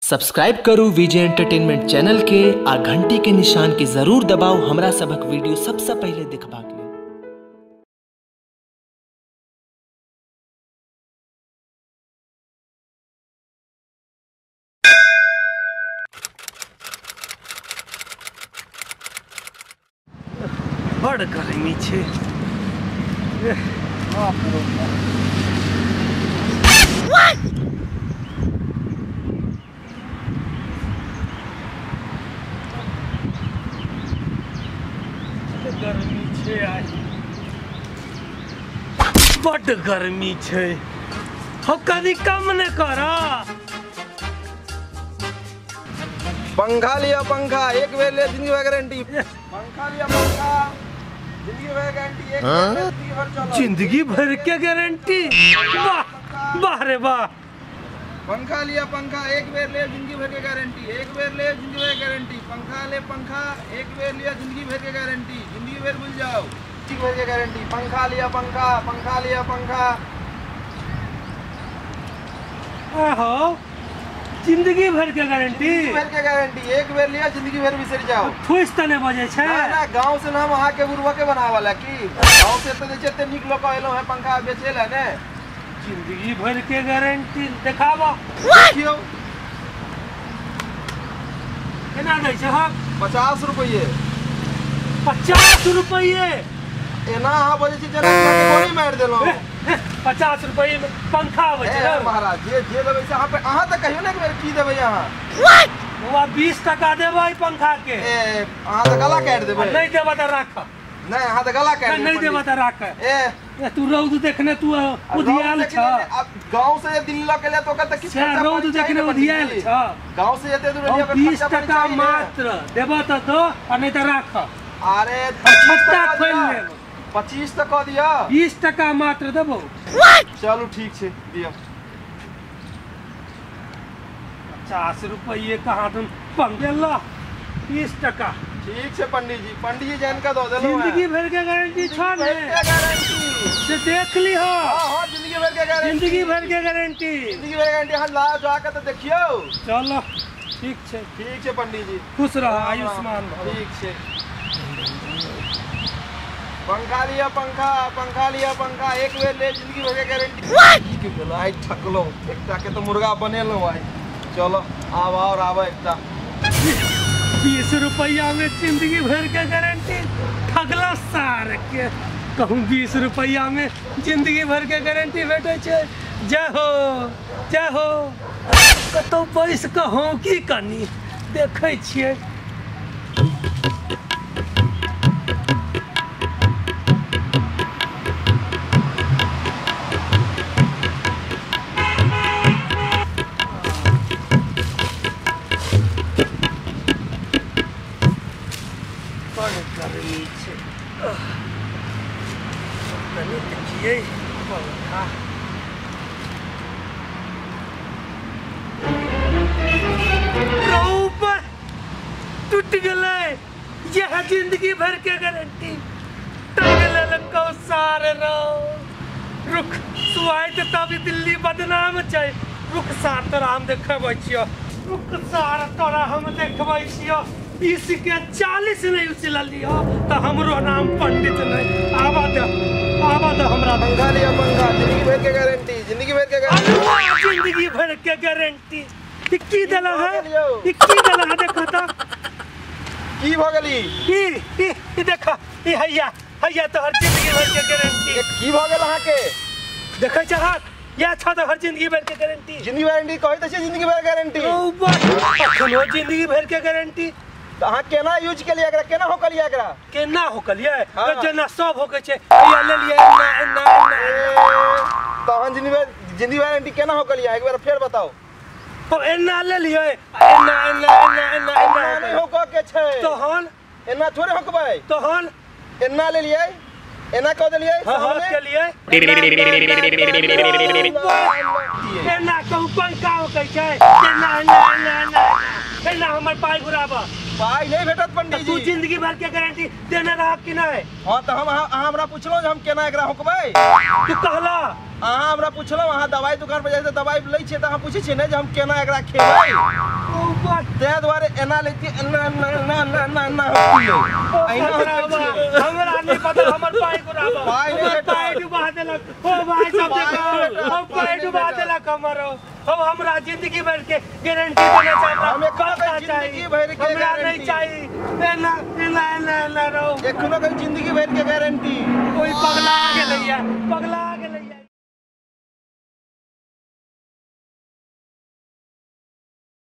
Subscribe करू विजय entertainment channel के आ घंटी के निशान के जरूर दबाओ हमरा सबक वीडियो सबसे पहले देखबाक लेल। बड़ गर्मी छे। गर्मी छे आइ, बड गर्मी छे। हो कभी कम न करा। पंखा लिया पंखा, एक बेर ले जिंदगी भर गारंटी। पंखा लिया पंखा, जिंदगी भर गारंटी। एक जिंदगी भर चलो, जिंदगी भर के गारंटी। वाह वाह रे वाह। पंखा लिया पंखा, एक बेर ले जिंदगी भर के गारंटी। एक बेर ले जिंदगी भर गारंटी। पंखा ले पंखा, एक बेर लिया जिंदगी भर के गारंटी। जिंदगी भर भूल जाओ, जिंदगी भर के गारंटी। पंखा लिया पंखा, पंखा लिया पंखा। आहो, जिंदगी भर के गारंटी, जिंदगी भर के गारंटी। एक बेर लिया जिंदगी भर बिसर जाओ। फुस तने बजे छे ना ना, गांव से नाम अहाँ के बुढ़वा के बनावला की गांव से तो जे एते नीक लोग एलो है पंखा बेचे ला ने। जिंदगी भर के गारंटी देखाबो। देखियो केना दै छै? हम 50 रुपये। 50 रुपये एना अहाँ बजै छी जेना के गोली मारि देलहुँ। 50 रुपये में पंखा आबै छै महाराज। जे जे देबै से अहाँ पे, अहाँ तऽ कहियो ने एक बेर की देबै अहाँ। बौआ 20 टका देबै पंखा के। ए अहाँ तऽ गला काटि देबै। नहि देबै तऽ राख। नहीं अहाँ तऽ गला काटि नहीं देबै तऽ राख। ए तू रौद देखने तू उधियाल छ। गांव से दिल्ली लऽ के ले तो ओकर तऽ किछु रौद देखने उधियाल छ। गांव से जते दूर ओकर 20 टका मात्र देबऽ तऽ दो आ नहि तऽ राख। अरे छत्ता खोलि लेब। 25 तऽ कऽ दिअ। 20 टका मात्र देबौ। चलू ठीक छै दिअ। 50 रुपये कहाँ तुम पंखे ला। 20 टका ठीक छै पंडीजी। पंडीजी जान के दऽ देलहुँ। जिंदगी भर के गारंटी छ ने। से देख ली हो। हां हां, जिंदगी भर के गारंटी, जिंदगी भर के गारंटी, जिंदगी भर के गारंटी। हम ला जाके तऽ देखियौ। चलो ठीक छै, ठीक छै पंडीजी। खुश रह, आयुष्मान भव। ठीक छै। पंखा लिया पंखा, पंखा लिया पंखा, एक बेर ले जिंदगी भर के गारंटी। की भेल आइ ठकलहुँ, एकटा के तऽ मुर्गा बनेलहुँ आइ। चलो आब और आब एकटा। 20 रुपया में जिंदगी भर के गारंटी। ठगला सार के कहूँ 20 रुपया में जिंदगी भर के गारंटी भेटै छै। जय हो जय हो। कतौ बैस कऽ हौकी कनी देखै छियै। गर्मी छै। कनी देखियै पंखा। ऊपर टूट गेलै। यह जिंदगी भर के गारंटी। टंग लेलकौ सार रौ। रुक सुआइत तब दिल्ली बदनाम छै। रुक सार तोरा हम देखबै छियौ। रुक सार तोरा हम देखबै छियौ। 20 के 40 नहीं उचललियो तऽ हमरो नाम पंडित नहीं। आवा दे, आवा दे हमरा। पंखा लिया पंखा, जिंदगी भर के गारंटी, जिंदगी भर के गारंटी, जिंदगी भर के गारंटी। ई की देला है? ई की देला है? देखा त की भ गेली? ई ई ई देखा, ई हैया हैया तोहर जिंदगी भर के गारंटी। की भ गेल अहाँ के? देखै छहक या छ तोहर जिंदगी भर के गारंटी। जिंदगी गारंटी कहै त छै, जिंदगी भर गारंटी। ओ अखनो जिंदगी भर के गारंटी। तऽ अहाँ केना यूज केलियै एकरा? केना होकलियै एकरा? केना होकलियै? जेना सब होकै छै। हैया लेलियै एना एना एना। तहन जिंदगी गारंटी केना होकलियै एक बेर फेर बताउ। तो एना लेलियै एना एना एना एना एना नहि होकऽ के छै। तहन एना थोड़े होकबै। तहन एना लेलियै एना कऽ देलियै। हां केलियै एना कहूँ पंखा होकै छै। एना एना एना एना एना हमर पाइ घुराबऽ। पाइ नहीं भेटत पंडीजी। तू जिंदगी भर के गारंटी देने रह कि नहीं? हां तऽ हम अहाँ हमरा पुछलहुँ जे हम केना एकरा होकबै। तू कहला अहाँ हमरा पुछलहुँ, अहाँ दवाई दुकान पर जाइ तऽ दवाई लै छियै तऽ अहाँ पुछै छियै ने जे हम केना एकरा खेबै। तै दुआरे एना लै छियै एना एना एना एना एना एना हमरा नहीं पता हमर पाई गुराबा हमर पाई डुबा देलक ओ भाई सब देखो हम पाई डुबा देलक हमर हम हमरा जिंदगी भर के गारंटी देना चाहता हम एखनो जिंदगी भर के हमरा नहीं चाहिए एना एना एना एना रहो एखनो के जिंदगी भर के गारंटी।